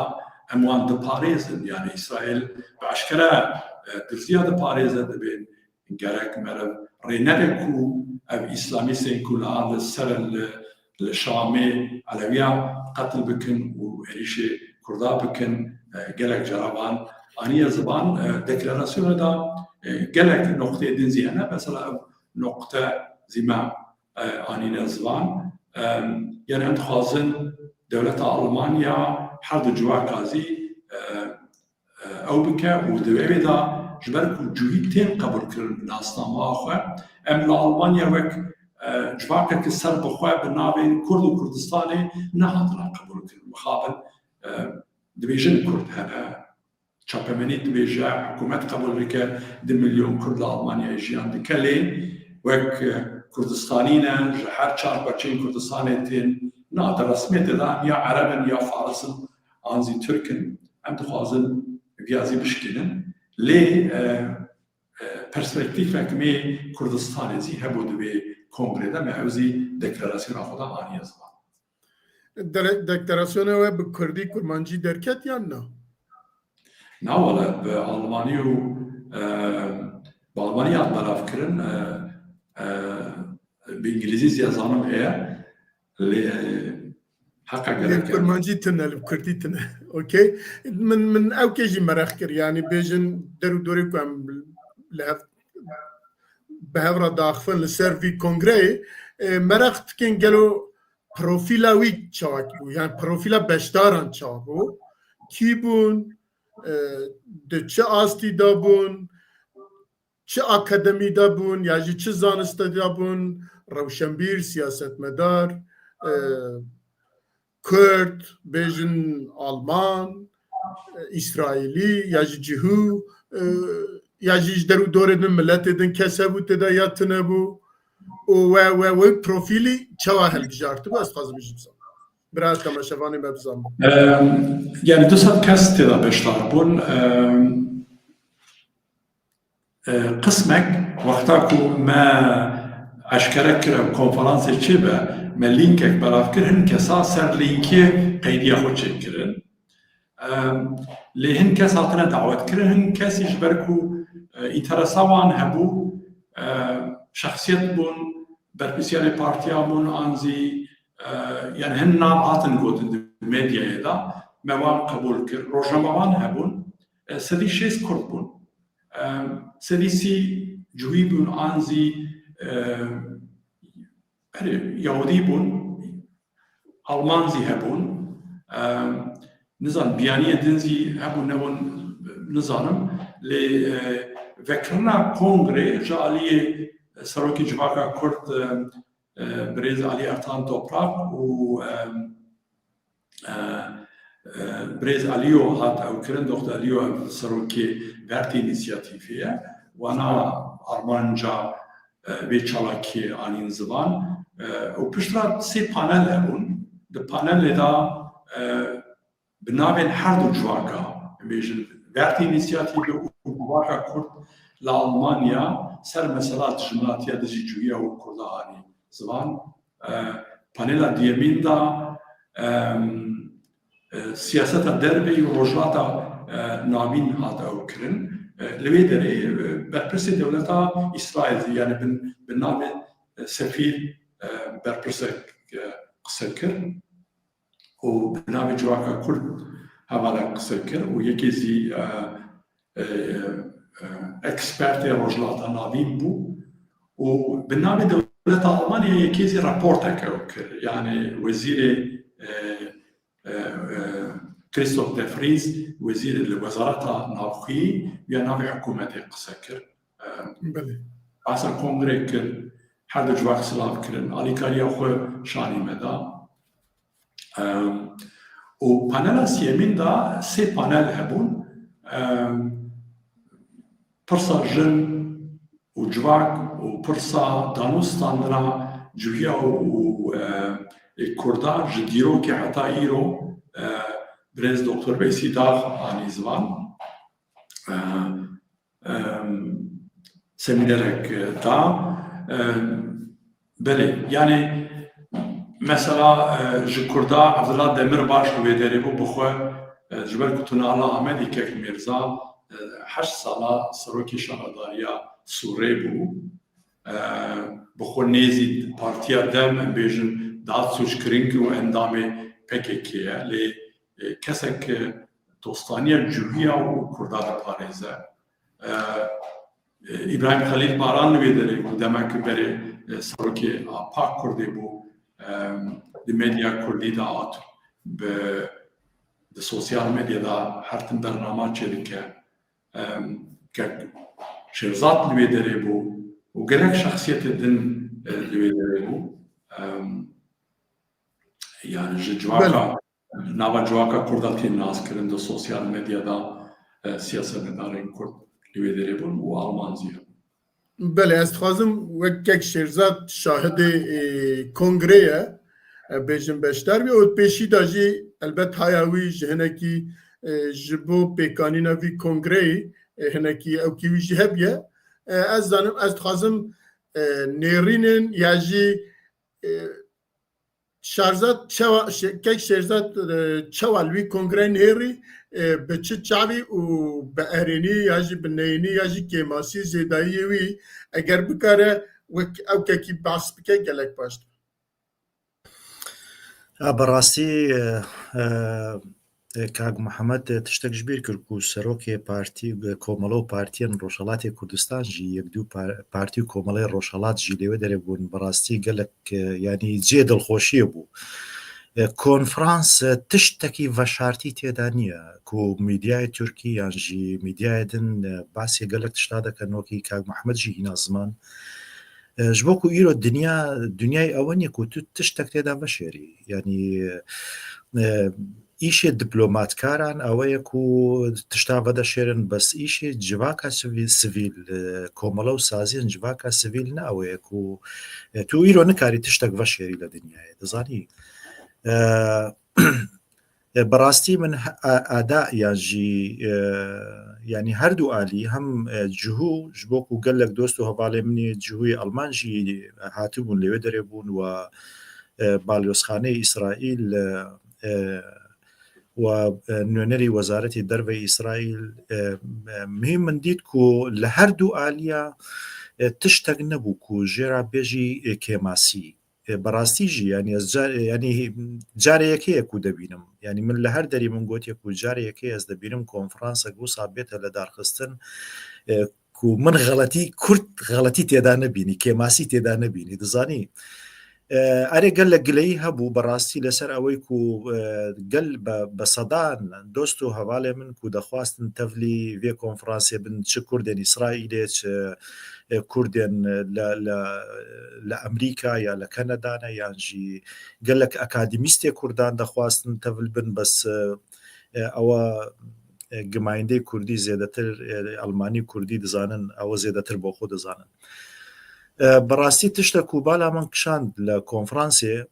em wan diparêzin. Yani Îsraîl bi eşkere, e, Kurdiya diparêze, dibên gerek meriv rê nede ku ev Îslamîstên ku niha li ser in li, li Şamê Elewiya qetil bikin û êrîşê Kurda bikin, e, gelek cara van aniye ziman, e, deklarasyona da, e, gelek noqteyê din zî hene. Mesela ev noqte zî me, e, anîne ziman. E, yani em dixwazin dewleta Almanya her du civaka zî, e, e, ew bike û di wê de ji ber ku cihû tên qebûlkirin bi nasnama xwe, em li Almanya wek, e, civakeke ser bi xwe bi navê Kurd û Kurdistanê nehatine qebûlkirin. Mixabin, e, dibêjin Kurd hene, çapemenî dibêje, hikûmet qebûl dike, du milyon Kurd li Almanyayê jiyan dike, lê wek, e, Kurdistanî ne, ji her çar parçeyên Kurdistanê tên, na, di resmê tê de em ya Ereb in, ya Faris in, an zî Tirk in. Em dixwazin viya zî bişkînin. Lê, e, e, perspektîfek me Kurdistanê zî hebû di vê kongrê de, me ew zî deklarasyona xwe de aniye ziman. Dere-, deklarasyona we bi kurdî, kurmancî derket yan na? Na wele, bi almanî û, e, bi almanî hat belavkirin, e, e, bi îngilîzî zî ez zanim heye. Lê, e, heqa gerek e. Kurmancî tune, li kurdî tune. Okey. Min, min ew kê jî mereq kir. Yani bêjin der û dorê ku em li hev, bi hev re diaxifin li ser vî kongreyê, e, mereq dikin gelo profîla wî çawek bû? Yani profîla beşdaran çawa bû? Kî bûn? E, di çi astî de bûn? Çi akademî de bûn ya jî çi zaniste de bûn, rewşenbîr, siyasetmedar, e, Kurd, bêjin Alman, e, Îsraîlî ya jî cihû, e, ya jî ji der û dorê din, miletê din kes hebû tê de ya tune bû û we, we, we profîlî çawa hilbijartibû, ez dixwazim jî bizanim. Bira temaşevanê me bizanin. Em, yani du sed kes tê de beşdar bûn. Em, E, qismek wexta ku me eşkere kir ew konferansê çêbe, me lînkek belav kir, hin kesa ser lînkê qeydiya xwe çêkirin. E, lê hin kes hatine dawet kirin, hin kesî ji ber ku, e, înteresa wan hebû, e, şexsiyet bûn, berpirsiyarê partiya bûn, an zî, e, yani hin nav hatin gotin di medyayê de, me wan qebûl kir. Rojnamevan hebûn, e, sedî şêst Kurd bûn. Em, sedî sî cihûyî bûn, an zî, em, erê, Yahûdî bûn, Alman zî hebûn. Em, nizan, biyaniyên din zî hebûn nebûn, nizanim. Lê, e, vekirina kongrê ji aliyê Serokê Civaka Kurd, em, e, birêz Alî Ertan Toprak û, e, e, e, birêz Alîyo hat ew kirin, Doktor Alîyo ev serokê Vertê Înîsiyatîfê ye. Wana armanca, e, vê çalakiyê anîn ziman. E, û piştre sê panel hebûn. Di panelê de, e, bi navên her du civaka, em bêjin, Vertê Înîsiyatîfê û Civaka Kurd li Almanya ser mesela dijminatiya dijî cihûya û Kurda anî ziman. E, panela duyemîn de, em, e, siyaseta derve û Rojhilata, e, Navîn hat ew kirin. E, li wê derê, e, berpirsê dewleta Îsraîl, yani bin, bi navê, e, sefîr, e, berpirsek, e, qise kir. û bi navê Civaka Kurd hevalek qise kir û yekê zî, e, e, e, ekspertê Rojhilata Navîn bû û bi navê dewleta Almanyayê yekê zî raportek ew kir. Yani wezîrê, e, e, e, Christoph de Vries, wezîrê li Wezareta Navxweyî ya navê hikûmetê qise kir. Belê. Behsa kongrê kir, her du civak silav kirin, alîkariya xwe şanî me da. Em, û panela siyemîn de sê panel hebûn. Em, pirsa jin û civak û pirsa danûstandina cihûya û, û, e, ê Kurdan ji dîrokê heta îro, e, birêz Doktor Veysî Dax anî ziman. E, em, semînerek da. Em, belê, yani Mesela, e, ji Kurda Abdullah Demirbaş li wê derê bû, bi xwe, e, ji ber ku tu nala Amedî kek Mirza, e, heşt sala serokê şaredariya Sûrê bû. E, bi xwe nêzî partiya DEM, em bêjin, Dadsûçkirîng û endamê P K K ye. Lê, e, kesek, e, dostaniya cihûya û Kurda diparêze. E, e, Îbrahîm Xelîl Baran li wê derê bû, demek berê, e, serokê A P A Kurdê bû, e, di medya kurdî de hat, bi, di sosyal medya de her tim bernama çêdike. E, kek Şêrzad li wê derê bû û gelek şexsiyetê din, e, li wê derê bû. E, Yani ji civaka, Belê. nava civaka Kurda tê naskirin di sosyal medyada, e, siyasetmedarên Kurd li wê derê bûn û Alman jî hebûn. Belê, ez dixwazim wek kek Şêrzad şahidê, e, kongrê ye, e, bêjin beşdar bî û pêşî de jî elbet haya wî ji hinekî, e, ji bo pêkanîna vî kongreyê, e, hinekî ewkî wî jî hebiye. E, ez zanim, ez dixwazim, e, nêrînin ya jî, e, Şarzad çawa, Şe-, kek Şêrzad, e, çawa li wî kongre nêrî, e, bi çi çavî û bi erênî ya jî bi neyînî ya jî kêmasî zêdayiyê wî eger bikare wek ew kekî behs bike gelek baş dibe. Ha, bi rastî, e, e, E, Kak Mihemed, e, tiştek ji bîr kir ku serokê partî, e, komela û partiyên Rojhelatê Kurdistan jî yek du par-, partî û komeleyê Rojhelat jî lê wê derê bûn. Bi rastî gelek, e, yanî cihê dilxweşiyê bû. E, konferans, e, tiştekî veşartî tê de niye ku medyayê Tirkî yan jî medyayê din, e, basê gelek tişta dikin, wekî Kak Mihemed jî hîna ziman. E, ji bo ku îro dinya, dinyayê ew niye ku tu tiştek tê de veşêrî. Yanî, e, îşê diplomatkaran ew ye ku tişta vedeşêrin, bes îşê civaka sivî-, sivîl, e, komela û saziyên civaka sivîl ne ew ye ku, e, tu îro nikarî tiştek veşêrî li dinyayê. Dizanî, e, e, bi rastî min he-, a-, ada yan jî, e, yanî her du alî hem, e, cihû ji bo ku gelek dost û hevalê min ê cihûyê Alman jî hatibûn lê wê derê bûn we, e, balyozxaneyê Îsraîl, e, e, û, e, nûnerî Wezaretê Derve Îsraîl, e, e, muhîm min dît ku li her du aliya, e, tiştek nebû ku jê re bêjî, e, kêmasî. E, bi rastî jî, yanî ez ca-, yanî carê yekê ye ku debînim. Yanî min li her derî min gotiye ku carê yekê ez debînim konferansek wisa bête li darxistin, e, ku min xeletî, Kurd xeletî tê de nebînî, kêmasî tê de nebînî, dizanî. E, erê, gelek gileyî hebû, bi rastî li ser ewê ku, e, gel be, be sedan dost û hevalê min ku dixwastin tevlî vê konferansê bin, çi Kurdên Îsraîlê, çi, e, Kurdên li, li, li Amerîka ya li Kanada ne, yan jî gelek akademîstê Kurdan dixwastin tevil bin, bes, e, e, ewa, e, gimayîndeyê Kurdî zêdetir, e, Almanî Kurdî dizanin, ew zêdetir bo xwe dizanin. E, bi rastî tiştek ku bala min kişand li konferansê,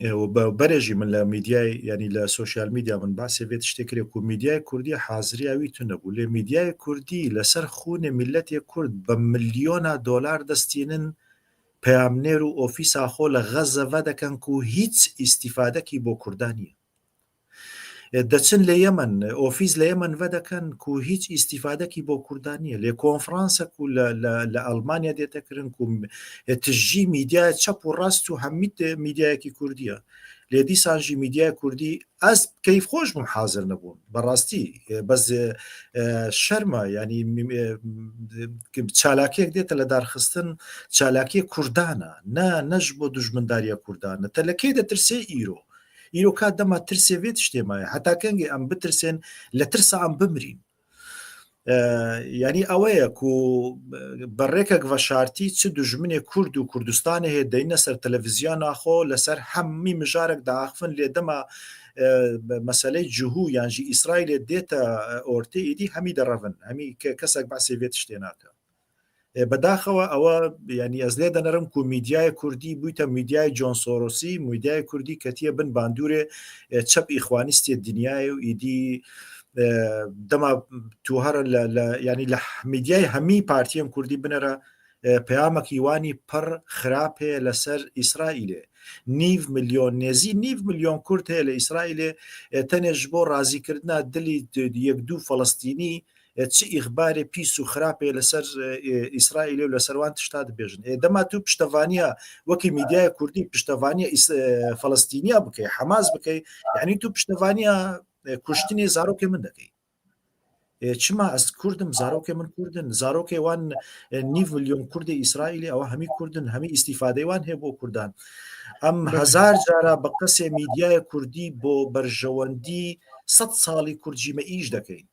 e, û be-, berê jî min li medyayê, yanî li sosyal medya min basê vê tiştê kirê ku medyayê Kurdî haziriya wî tune bû. Lê medyayê Kurdî li ser xûnê miletê Kurd bi milyona dolar destînin, peyamnêr û ofîsa xwe li Xezze vedikin ku hîç îstîfadekî bo Kurdan niye. E, deçin lê Yemen, e, ofîs lê Yemen vedikin ku hîç îstîfadekî bo Kurdan niye. Lê konferansek ku li, li, li Almanya dête kirin ku, e, tijî mîdyaya çep û rast û hemî te-, mîdyayekî Kurdî ye. Lê dîsan jî mîdyaya Kurdî, ez keyfxweş bûm hazir nebûm. Bi rastî, e, bes, e, e, şerm e, yanî, e, çalakiyek dête li darxistin, çalakiyê Kurdan e. Ne, ne ji bo dijmindariya Kurdan e. Te li kê ditirsê îro? Îro ka dema tirsê vê tiştê maye. Heta kengê em bitirsên, li tirsa em bimirîn? E, yanî ew ye ku, e, bi rêkek veşartî çi dijminê Kurd û Kurdistanê hê deyne ser televizyona xwe, li ser hemî mijarek diaxivin, lê dema, e, meseleyê cihû yan jî Îsraîlê dête, e, ortê, êdî hemî derevin, hemî ke-, kesek behsê vê tiştê nake. E, bedaxewa ewa, yanî ez lê denerim ku mîdyayê Kurdî bûyte mîdyayê John Sorosî, mîdyayê Kurdî ketiye bin bandûrê, e, çep îxwanîstê dinyayê û êdî, e, dema tu here li, li, yanî li mîdyayê hemî partiyên Kurdî binere, e, peyamekî wanî pir xirab heye li ser Îsraîlê. Nîv milyon, nêzî nîv milyon Kurd heye li Îsraîlê, e, tenê ji bo razîkirina dilî d-, yek du Felestînî, e, çi îxbarê pîs û xirapê li ser, e, e, Îsraîlê û li ser wan tişta dibêjin. E, dema tu piştevaniya, wekî mîdyaya Kurdî piştevaniya Îs-, e, Felestîniya bikey, Hamas bikey, yanî tu piştevaniya, e, kuştinê zarokê min dekey. E, çima ez Kurd im, zarokê min Kurd in, zarokê wan, e, nîv milyon Kurdê Îsraîlê, ewa hemî Kurd in, hemî îstîfadeyê wan heye bo Kurdan. Em Belê. hezar cara bi qesê mîdyaya Kurdî bo berjewendî sed salî Kurd jî me îş dekeyn.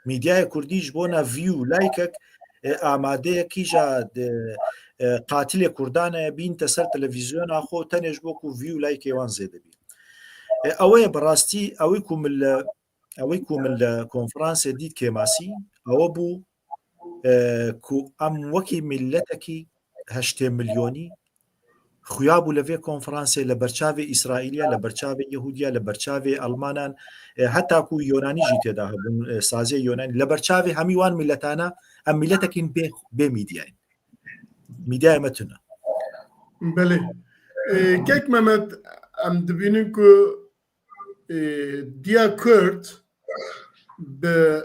Mîdyaya Kurdî ji bona view, like-ek, e, amadeyekî ja de, e, qatilê Kurdan e, bînte ser televîzyona xwe tenê ji bo ku view, like-ê wan zêde bî. E, ew ê bi rastî, ew ê ku min li, ew ê ku min li konferansê dît kêmasî, ew bû, e, ku em wekî miletekî heştê milyonî xuya bû li vê konferansê li berçavê Îsraîliya, li berçavê Yehudiya, li berçavê Almanan, e, heta ku Yonanî jî têda hebûn, e, saziyê Yonanî, li berçavê hemî wan miletana em miletekîn bê, bê mîdyayên. Mîdyaya me tune. Belê. E, Kek Mehmet, em dibînin ku, e, diya Kurd bi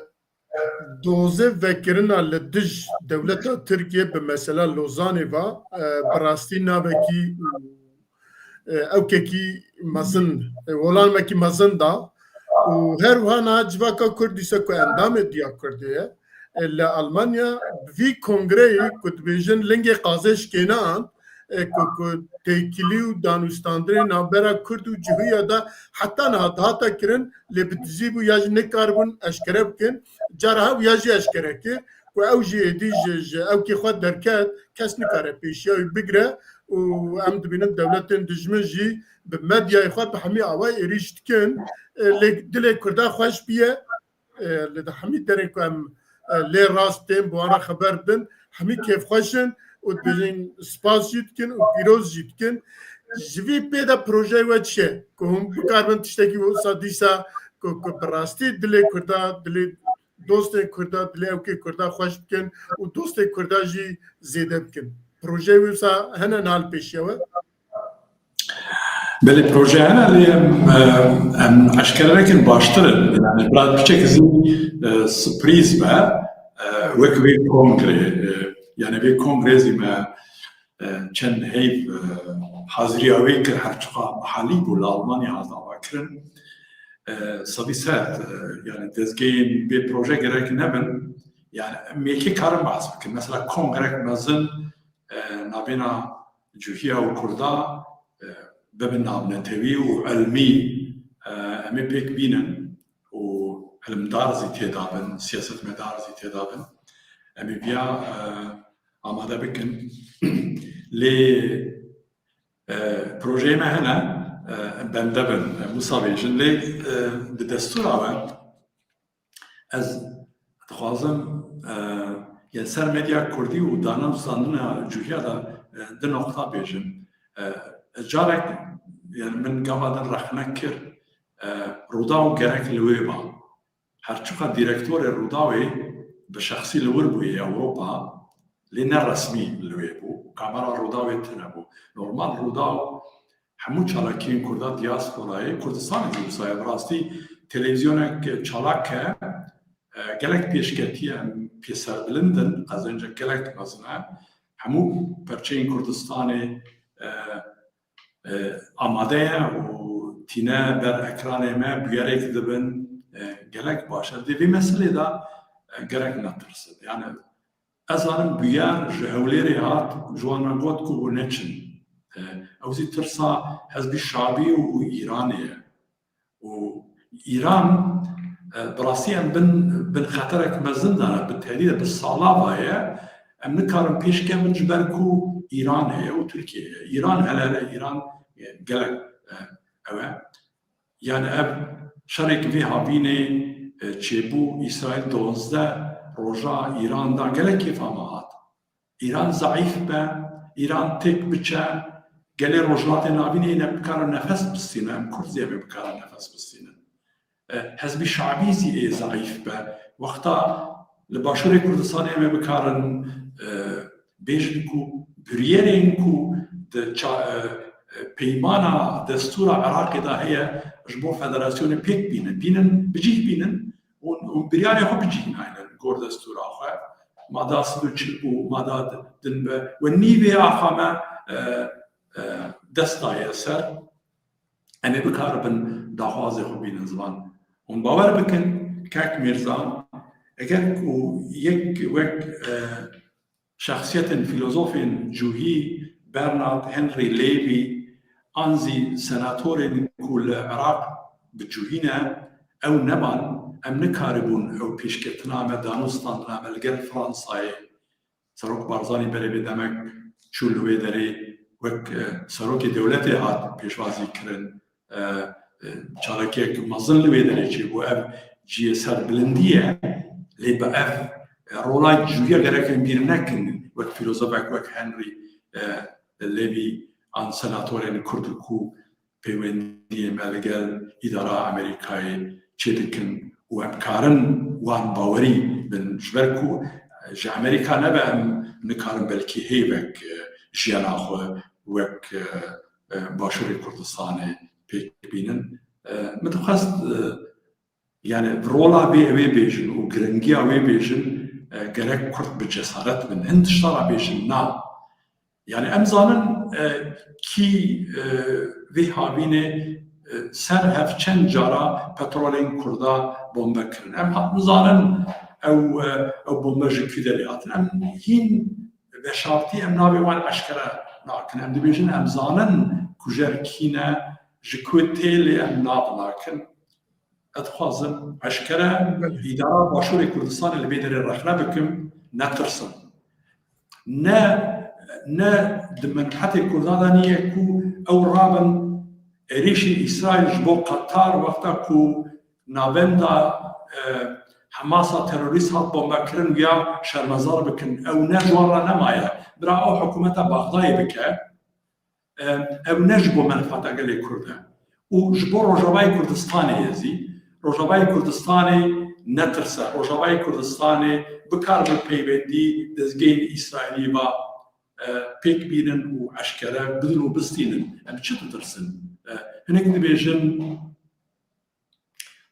dozê vekirina li dij dewleta Tirkiye bi mesela Lozanê ve, e, bi rastî navekî, e, ewkekî mezin, e, olamekî mezin da û her wiha niha civaka Kurd dîsa ku endamê diya Kurdê ye, e, li Almanya bi vî kongreyê ku dibêjin lingê qazê şikênan, e, ku, ku têkilî û danûstandinê navbera Kurd û Cihûya de heta niha dihata kirin, lê bi dizî bû ya jî nikaribûn eşkere bikin. Cara hev ya jî eşkere kir ku ew jî êdî ji, ji ewkê xwe derket, kes nikare pêşiya wî bigire û em dibînin dewletên dijmin jî bi medyayê xwe bi hemî awayî êrîş dikin. E, lê dilê Kurda xweş bûye, e, li di hemî derên ku em, e, lê rast tên, bi wan re xeber bidin, hemî kêfxweş in û dibêjin spas jî dikin û pîroz jî dikin. Ji vî pê de projeyê we çi ye? Ku hûn bikaribin tiştekî wisa dîsa ku, ku bi rastî dilê Kurda, dilê dostên Kurda, dilê ewkê Kurda xweş bikin û dostê Kurda jî zêde bikin. Projeyê wisa hene niha li pêşiya we? Belê, proje hene, lê em, em eşkere nekin baştir in. Yani, biraz piçek zî, e, sürpriz be, e, wek vê kongrê, e, yani vê kongrê zî me, e, çend heyv, e, haziriya wê kir, her çiqa mehalî bû, li Almanya hat avakirin. E, sedî sed, e, yani dezgehên vê proje gerek nebin. Yani, em yekê karin behs bikin. Mesela, kongrek mezin, e, nabêna Cûhiya û Kurda, e, bibin navnetewî û ilmî, e, em ê pêk bînin û ilimdar zî têda bin, siyasetmedar zî têda bin. Em ê viya, e, amade bikin. Lê, e, projeyê me hene, e, bende bin, e, wisa bêjin. Lê, e, bi destûra we, Ez dixwazim, e, ya ser medya kurdî û danûstandina Cûhiya de, e, du noqta bêjim. E, ez carek, yani min gava din rexne kir, e, Rûdaw gerek li wê ba. Her çiqa dîrektorê Rûdawê bi şexsî li wir bûye Ewropa, lê ne resmî li wê bû. Kamera Rûdawê tune bû. Normal Rûdaw hemû çalakiyên Kurda diasporayê, Kurdistanê jî wisa ye. Bi rastî televîzyonek çalak e, e, gelek pêşketî ye, em pêserbilind in, qezencek gelek mezin e. Hemû perçeyên Kurdistanê, e, e, amade ye û tîne ber ekranê me, bûyerek dibin, e, gelek baş e. Di vê meselê de, e, gerek netirsin. Yani, Ez zanim bûyer ji Hewlêrê hat, ji wan re got ku hûn neçin. E, ew zî tirsa Hezbî Şabî û Îranê ye. Û Îran, e, bi rastî em bin, bin xeterek mezin de ne, bi tehdîde, bi sala ve ye. Em nikarin pêş kevin ji ber ku Îran heye û Tirkiye heye. Îran hele hele, Îran, e, gelek, e, ew e. Yani ev şerek vê havînê, e, çêbû, Îsraîl duwazdeh roja Îran da gelek kêfa me hat. Îran zeîf be, Îran têk biçe, gelê Rojhilatê Navînê ne bikarin nefes bistînin, em Kurd zî em ê bikarin nefes bistînin. E, Hezbî Şabî zî ê zeîf be. Wexta li Başûrê Kurdistanê em ê bikarin, e, bêjin ku biryerên ku di ça-, e, peymana destûra Iraqê de heye ji bo federasyonê pêk bînin. Bînin, bi cih bînin û, û biryarê xwe bi cih naynin gor destûra xwe. Mada sed û çil û mada din be we nîvê axa me, e, e, dest daye ser. Em ê bikaribin daxwazê xwe bînin ziman. Hûn bawer bikin, kek Mîrza, eger ku yek wek, e, şexsiyetên fîlozofên cûhî Bernard Henry Levy an zî senatorên ku li Iraq bi cûhî ne, ew neman, em nikaribûn ew pêşketina me, danûstandina me li gel Fransayê, Serok Barzanî berê vê demek çû li wê derê wek, e, serokê dewletê hat pêşwazî kirin. E, e, çalakiyek mezin li wê derê çêbû. Ev cihê serbilindî ye, lê bi ev, e, rola cûhiya gerek em bîr nekin wek fîlozofek wek Henry, e, Levy an senatorên Kurd ku peywendiyê me li gel îdara Amerîkayê çêdikin û em karin wan bawerî bin, ji ber ku ji Amerîka nebe em nikarin belkî hêvek, e, jiyana xwe wek, e, e, Başûrê Kurdistanê pêk bînin. E, min dixwest, e, yani rola vê, wê bêjin û giringiya wê bêjin, e, gerek Kurd bi cesaret bin. Hin tişta re bêjin na. Yani em zanin, e, kî, e, vê havînê, e, ser hev çend cara petrolên Kurda bombe kirin. Em hatin zanin ew, e, ew bombe ji kî derê hatin. Em hîn veşartî em navê wan eşkere nakin. Em dibêjin em zanin kujer kî ne, ji ku tê lê em nav nakin. Ez dixwazim eşkere îdara Başûrê Kurdistanê li vê derê rexne bikim, netirsin. Ne, ne di menfetê Kurdan de niye ku ew rabin êrîşî Îsraîl ji bo Qatar wexta ku navenda, e, Hemasa terorîst hat bombekirin ya şermezar bikin. Ew ne ji wan re nemaye. Bira ew hikûmeta Baxdayê bike. Ew ne ji bo menfata gelê Kurd e. Û ji bo Rojavayê Kurdistanê ye zî. Rojavayê Kurdistanê netirse. Rojavayê Kurdistanê bikar bi peywendî dezgehên Îsraîlî va, e, pêk bînin û eşkere bidin û bistînin. Em çi ditirsin? E, hinek dibêjin,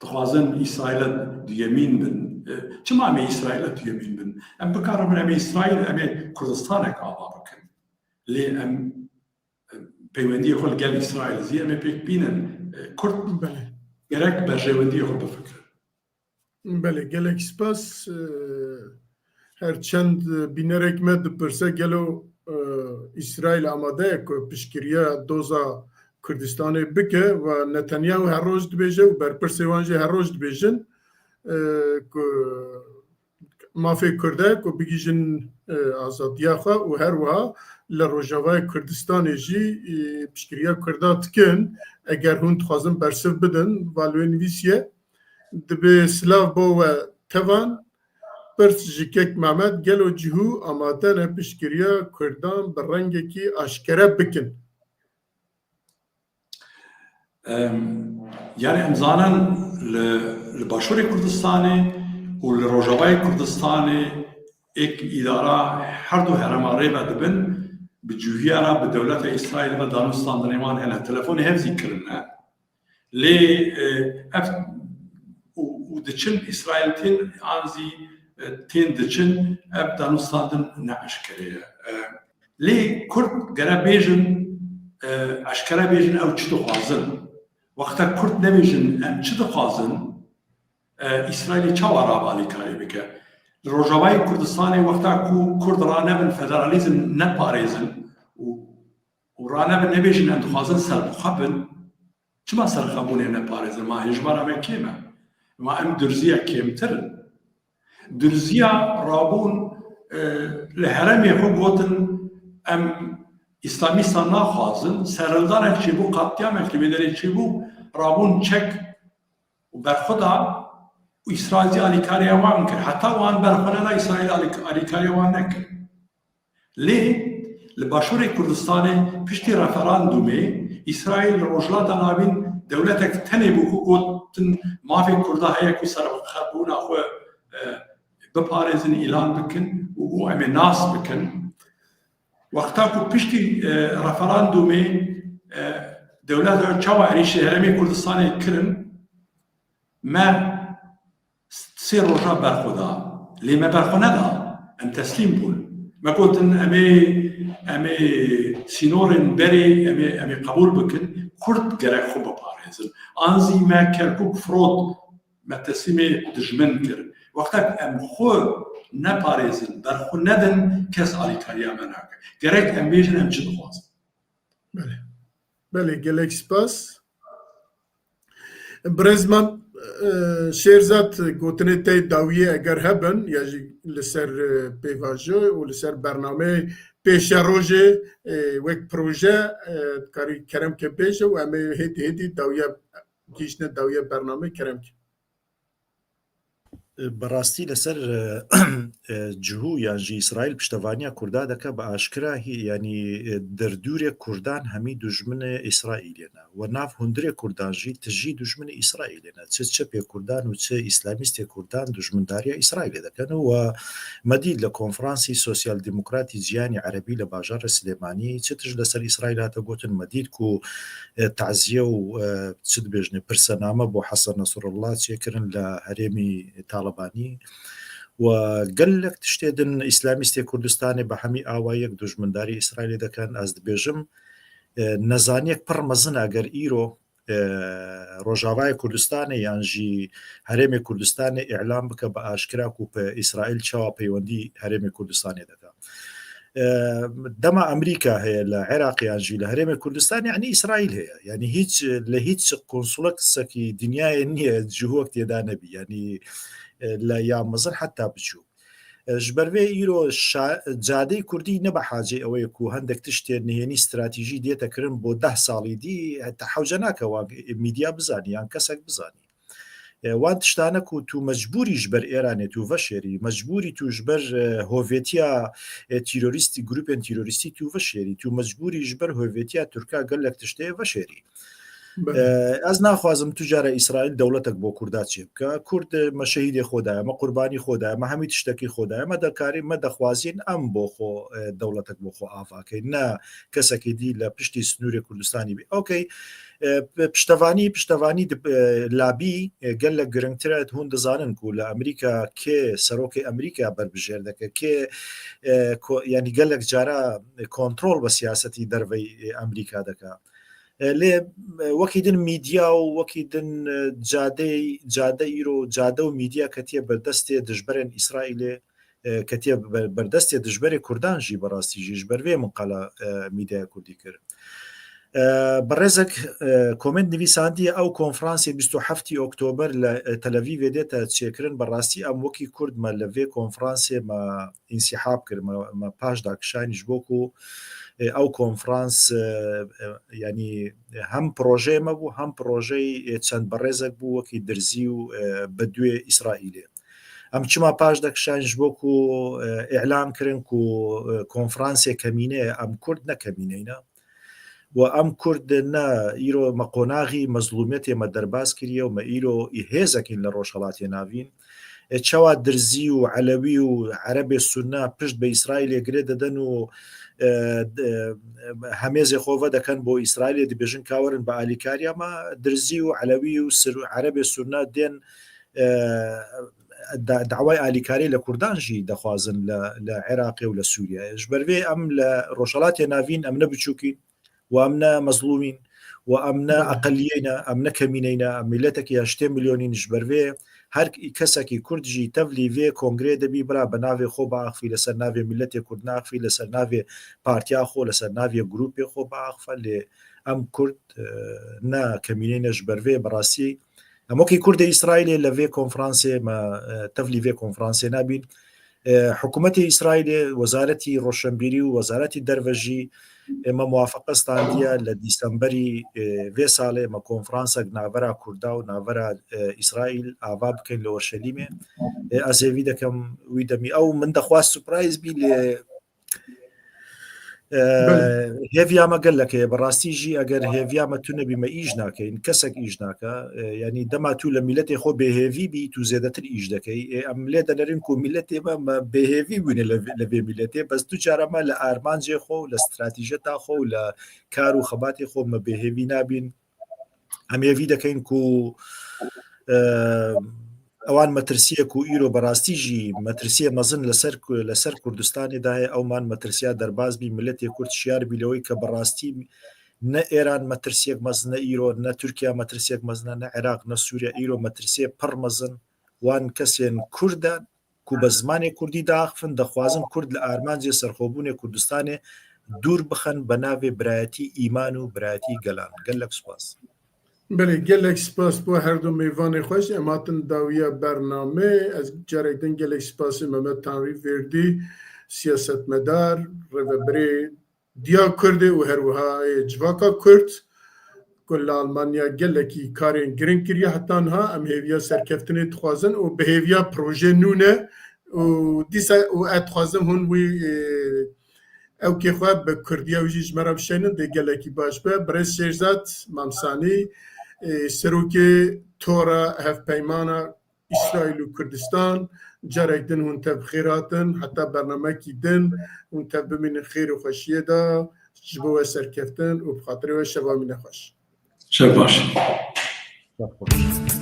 dixwazin Îsraîla duyemîn bin. E, çima em ê Îsraîla duyemîn bin? Em bikaribin, em ê Îsraîl, em ê Kurdistanek ava bikin. Lê em, e, peywendiyê xwe li gel Îsraîl zî em ê pêk bînin. E, Kurd Belê. gerek berjewendiyê xwe bifikire. Belê, gelek spas. E, her çend bînerek me dipirse, gelo, e, Îsraîl amade ye ku piştgiriya doza Kurdistanê bike? Ve Netanyahu her roj dibêje û berpirsê wan jî her roj dibêjin, e, ku mafê Kurd e ku bigihîjin, e, azadiya xwe û her wiha li Rojavayê Kurdistanê jî, e, piştgiriya Kurda dikin. Eger hûn dixwazin bersiv bidin, va li wê nivîsiye. Dibe silav bo we tevan. Pirs ji kek Mehmet, gelo cihû amade ne piştgiriya Kurdan bi rengekî aşkere bikin? Em, yani em zanin li, li Başûrê Kurdistanê û li Rojavayê Kurdistanê êk îdara her du herêma rê ve dibin, bi cûhiya re bi dewleta Îsraîl ve danûstandinê wan hene. Telefonê hev zî kirine. Lê, e, ev û, û diçin Îsraîl tên an zî, e, tên diçin, ev danûstandin ne eşkere ye. E, lê Kurd gere bêjin, e, eşkere bêjin ew çi dixwazin. Wexta Kurd nebêjin em çi dixwazin, e, Îsraîlê çawa rava alîkarî bike? Li Rojavayê Kurdistanê wexta ku Kurd ranebin federalîzm neparêzin û, û ranebin nebêjin em dixwazin serbixwe bin, çima serbixwebûnê neparêzin? Ma hêjmara me kêm e? Ma em Durziya kêmtir in? Durziya rabûn, e, li herêmê xwe gotin, em Îslamîstan naxwazin, serhildanek çêbû, qatliamek li vê derê çêbû, rabûn çek û berxwe da û Îsraîl zî alîkariya wan kir. Heta wan berxwe neda, Îsraîl alîk-, alîkariya wan nekir. Lê li Başûrê Kurdistanê piştî referandumê Îsraîl li Rojhilata Navîn dewletek tenê bû ku gotin mafê Kurda heye ku serbixwebûna xwe, e, biparêzin, îlan bikin û, û em ê nas bikin. Wexta ku piştî, e, referandumê E, dewleta çawa êrîşê Herêmê Kurdistanê kirin, me sê roja berxwe da. Lê me berxwe neda. Em teslîm bûn. Me gotin, em ê, em ê sînorên berê, em ê, em ê qebûl bikin. Kurd gerek xwe biparêzin. An zî me Kerkûk firot, me teslîmê dijmin kir. Wextek em xwe neparêzin, berxwe nedin, kes alîkariya me nake. Gerek em bêjin, em çi dixwazin. Belê. Belê, gelek spas. Birêz me, e, Şêrzad, gotinê te dawiyê eger hebin, ya jî li ser, e, pêvajo û li ser bernameyê pêşerojê, e, wek proje, e, dikarî kerem ke bêje û em ê hêdî hêdî dawiya gihîştine dawiya bernameyê kerem ke. Bi rastî li ser, e, e, cihû yan jî Îsraîl piştevaniya Kurda dike bi aşkira hî, yanî, e, derdûrê Kurdan hemî dujminê Îsraîlê ne. We nav hundirê Kurdan jî tijî dujminê Îsraîlê ne. Çi çepê Kurdan û çi îslamîstê Kurdan dujmindariya Îsraîlê dikin û we me dît li konferansî sosyal demokratî ciyanî erebî li bajarê Silêmanî çi tij li ser Îsraîl hate gotin. Me dît ku, e, taziye û, e, çi dibêjinê, pirsename bo Hesen Nesrullah çêkirin li herêmî Talibanî. Û gelek tiştê din îslamîstê Kurdistanê bi hemî awayek dujmindarî Îsraîlê dikin. Ez dibêjim, e, nezaniyek pir mezin eger îro, e, Rojavayê Kurdistanê yan jî Herêmê Kurdistanê îlan bike bi aşkira ku pe Îsraîl çawa peywendî Herêmê Kurdistanê dike. E, dema Amerîka heye li Iraqê yan jî li Herêmê Kurdistanê, yanî Îsraîl heye. Yanî hîç, li hîç konsulesekî dinyayê niye cihûk têda nebî. Yanî, e, li ya mezin heta biçûk. E, ji ber vê îro şa-, cadeyê Kurdî ne bi hacê ew ye ku hendek tiştê nihênî stratejî dête kirin bo deh salî dî, heta hewce nake wan mîdya bizanî yan kesek bizanî. E, wan tiştane ku tu mecbûrî ji ber Êranê tu veşêrî, mecbûrî tu ji ber, e, hovêtiya, e, terorîstî, grûpên terorîstî tu veşêrî, tu mecbûrî ji ber hovêtiya Tirka gelek tiştê veşêrî. Belê. E, ez naxwazim tu cara Îsraîl dewletek bo Kurda çêbike. Kurd, e, me şehîdê xwe daye, me qurbanî xwe daye, me hemî tiştekî xwe daye, me dekarî, me dexwazîn em bo xwe, e, dewletek bo xwe ava kein. Ne kesekî dî li piştî sinûrê Kurdistanî bî. Okey. E, p-, piştevanî, piştevanî di, e, labî, e, gelek giringtir e. Hûn dizanin ku li Amerîka kê serokê Amerîka berbijêr dike, kê, e, ko-, yanî gelek cara kontrol bi siyasetî derveyî, e, Amerîka dike. E, lê, e, wekî din mîdya û wekî din, e, cadeyê, cade îro, cade û mîdya ketiye ber destê dijberên Îsraîlê, e, ketiye ber-, ber destê dijberê Kurdan jî bi rastî jî ji ber vê min qala, e, mîdyaya Kurdî kir. E, bi rêzek, e, komênt nivîsandiye, ew konferansê bîst û heftê Oktober li, e, Tel Avîvê dête çêkirin. Bi rastî em wekî Kurd me li vê konferansê me însîhab kir, me, me paş da kişanî ji bo ku, e, ew konferans, e, e, yanî hem projeyê me bû, hem projeyê, e, çend birêzek bû, wekî Dirzî û, e, Bedûyê Îsraîlê. Em çima paş de kişanî ji bo ku, e, îlan kirin ku, e, konferansê kemîne ye, em Kurd ne kemîneyne. Û em Kurd ne îro me qonaxî mezlûmiyetê me derbas kiriye û me îro î hêzekîn li Rojhelatê Navîn. E, çawa Dirzî û Elewî û Erebê Sunne pişt bi Îsraîlê girê didin û, e, d-, e, hemêzê xwe vedikin bo Îsraîlê, dibêjin ka werin bi alîkariya me, Dirzî û Elewî û Sir-, Erebê Sunne dên, e, da-, dawayê alîkariyê li Kurdan jî dixwazin li, li Iraqê û li Sûriyeyê. Ji ber vê em li Rojhelatê Navîn em ne biçûkîn û em ne mezlûmîn û em ne Belê. eqeliyeyne, em ne kemîneyne, em miletekî heştê milyonîn. Ji ber vê her kesekî Kurd jî tevlî vê kongreyê de bî, bira bi navê xwe biaxifî, li ser navê miletê Kurd naxifî, li ser navê partiya xwe, li ser navê grûpê xwe biaxife, lê em Kurd, e, ne kemîneyne. Ji ber vê bi rastî em wekî Kurdê Îsraîlê li vê konferansê me, e, tevlî vê konferansê nebîn. E, hikûmetê Îsraîlê, Wezaretî Roşenbîrî û Wezaretî Derve jî, e, me muwafeqe standiye li Dîsemberî, e, vê salê me konferansek navbera Kurda û navbera, e, Îsraîl ava bikin li Orşelîmê. E, ez hêvî dikim wî demî ew min dixwest surprise bî, lê Belê. Hêviya me gelek heye. Bi rastî jî eger hêviya me tune bî, me îş nakeyin. Kesek îş nake. E, yanî dema tu li mîletê xwe bêhêvî bî, tu zêdetir îş dekey. E, em lê denerin ku mîletê me, me bêhêvî bûne li, li vê mîletê. Bes tu cara me li armancê xwe, li stratejiyeta xwe, li kar û xebatê xwe me bêhêvî nabîn. Em hêvî dekeyin ku, e, ewan metirsiyê ku îro bi rastî jî metirsiyê mezin li ser, li ser Kurdistanê de heye, ew man metirsiya derbas bî, miletê Kurd şiyar bî lewê ke bi rastî ne Êran metirsiyek mezin e îro, ne Tirkiye metirsiyek mezin e, ne Iraq, ne Sûriye. Îro metirsiyê pir mezin wan kesên Kurd e ku bi zimanê Kurdî diaxifin, dixwazin Kurd li armancê serxwebûnê Kurdistanê dûr bixin, bi navê birayetî îman û birayetî gelan. Gelek spas. Belê, gelek spas bo her du mêvanê xweş. Em hatin dawiya bernamê. Ez carek din gelek spasê Mehmet Tanrî Verdî, siyasetmedar, rêvebirê Diya Kurdê û her wiha ê civaka Kurd ku li Almanya gelekî karên giring kiriye heta niha. Em hêviya serkeftinê dixwazin û bi hêviya proje nû ne û dîsa û ez dixwazim hûn wî, e, ewkê xwe bi Kurdiya wî jî ji me re bişeynin, dê gelekî baş be. Birêz Şêrzad Mamsanî, e, serokê Tora Hevpeymana Îsraîl û Kurdistan, carek din hûn tev bi xêr hatin, heta bernamekî din hûn tev bimînin xêr û xweşiyê de, ji bo we serkeftin û bi xatirê we şeva mîne xweş. Şev baş. Şev xweş.